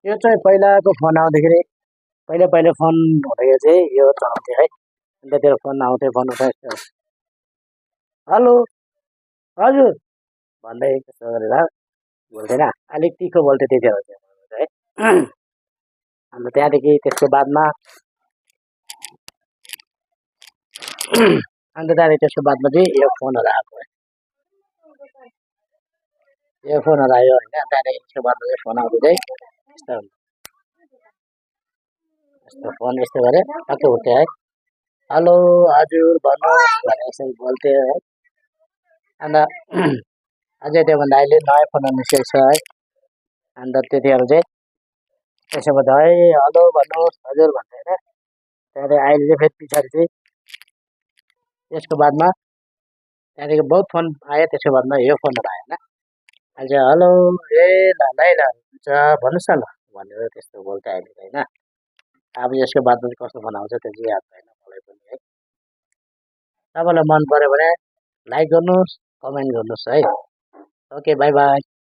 यो चाहिँ पहिलाको फोन आउँदाखेरि पहिले पहिले फोन हुँदाखेरि चाहिँ यो चलाउँथ्यो है। अन्त त्यो फोन आउँथ्यो, फोन उठाएको हेलो हजुर भन्दै त्यस्तो गरेर बोल्थेन, अलिक तिखो बोल्थ्यो त्यति बेला चाहिँ है। अन्त त्यहाँदेखि त्यसको बादमा चाहिँ यो फोनहरू आएको है। यो फोनहरू आयो होइन, त्यहाँदेखि त्यसको बादमा चाहिँ फोन आउँदा चाहिँ यस्तो यस्तो फोन यस्तो गरे टक्कै उठ्थ्यो है। हेलो हजुर भन्नुहोस् भनेर यसरी बोल्थ्यो है। अन्त अझै त्योभन्दा अहिले नयाँ फोनहरू निस्केको छ है। अन्त त्यतिखेर चाहिँ त्यसो गर्दा है हेलो भन्नुहोस् हजुर भन्थ्यो होइन। त्यहाँदेखि अहिले चाहिँ फेरि पछाडि चाहिँ त्यसको बादमा त्यहाँदेखि बहुत फोन आयो, त्यसको बादमा यो फोनहरू आयो होइन। अहिले चाहिँ हेलो ए ल ल हुन्छ भन्नुहोस् न ल भनेर त्यस्तो बोल्थ्यो अहिले होइन। अब यसको बादमा चाहिँ कस्तो फोन आउँछ त्यो चाहिँ याद भएन मलाई पनि है। तपाईँलाई मन पऱ्यो भने लाइक गर्नुहोस्, कमेन्ट गर्नुहोस् है। Okay by by.